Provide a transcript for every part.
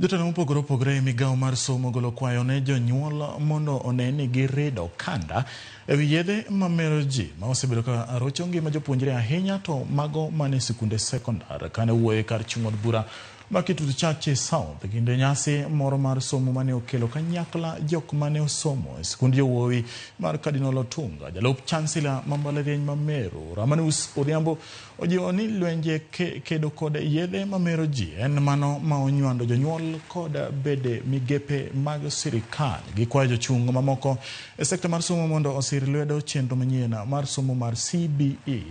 Jotelo mopogore opogore e migawo mar somo ogolo kwayo ne jonyuol mondo one ni girido okanda ewi yedhe mamero ji ma osebedo ka rocho ngima jopuonjre ahinya to mago mane sikunde sekondar. Kane owuoyo e kar chung' od bura ma Kitutu Chache South kinde nyasi moro mar somo mane okelo kanyakla jok mane osomo e sikund yowuowi mar Cardinal Otunga, jalup chancellor ma mbalariany ma Meru Romanus Odhiambo ojiwo ni lwenje kedo kod yedhe mamero ji en mano ma onywando jonyuol kod bede migepe mag sirikal. Gikwayo jochung' mamoko e sekta mar somo mondo osir lwedo chenro manyien mar somo mar CBE.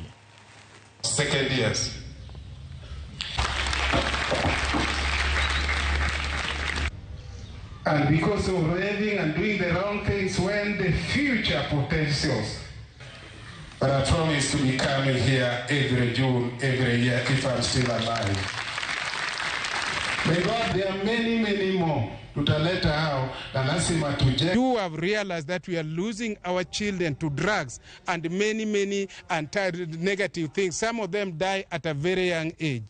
Second years. And because of raving and doing the wrong things when the future potentials. But I promise to be coming here every June, every year, if I'm still alive. May God, there are many, many more. Tutaleta hao na lazima tuje. You have realized that we are losing our children to drugs and many, many anti-negative things. Some of them die at a very young age.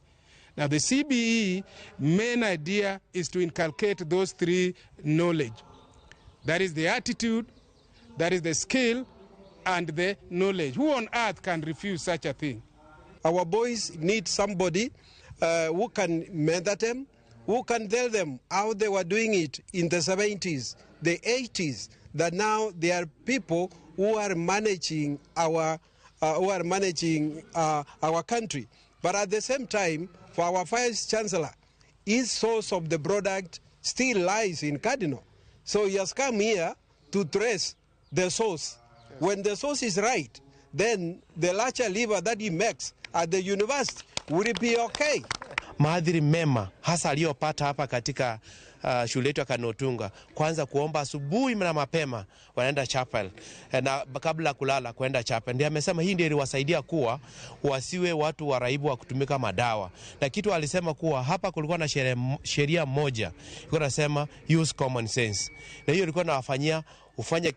Now, the CBE main idea is to inculcate those three knowledge. That is the attitude, that is the skill, and the knowledge. Who on earth can refuse such a thing? Our boys need somebody who can mentor them, who can tell them how they were doing it in the 70s, the 80s, that now there are people who are managing our country. But at the same time, for our Vice Chancellor, his source of the product still lies in Cardinal. So he has come here to trace the source. When the source is right, then the larger lever that he makes at the university will be okay. Maadhiri mema hasa aliyopata hapa katika shule yetu ya Cardinal Otunga, kwanza kuomba asubuhi na mapema wanaenda chapel, na kabla kulala kwenda chapel. Ndiye amesema hii ndio iliwasaidia kuwa wasiwe watu waraibu wa kutumika madawa. Na kitu alisema kuwa hapa kulikuwa na sheria moja ilikuwa inasema use common sense, na hiyo ilikuwa inawafanyia ufanye kitu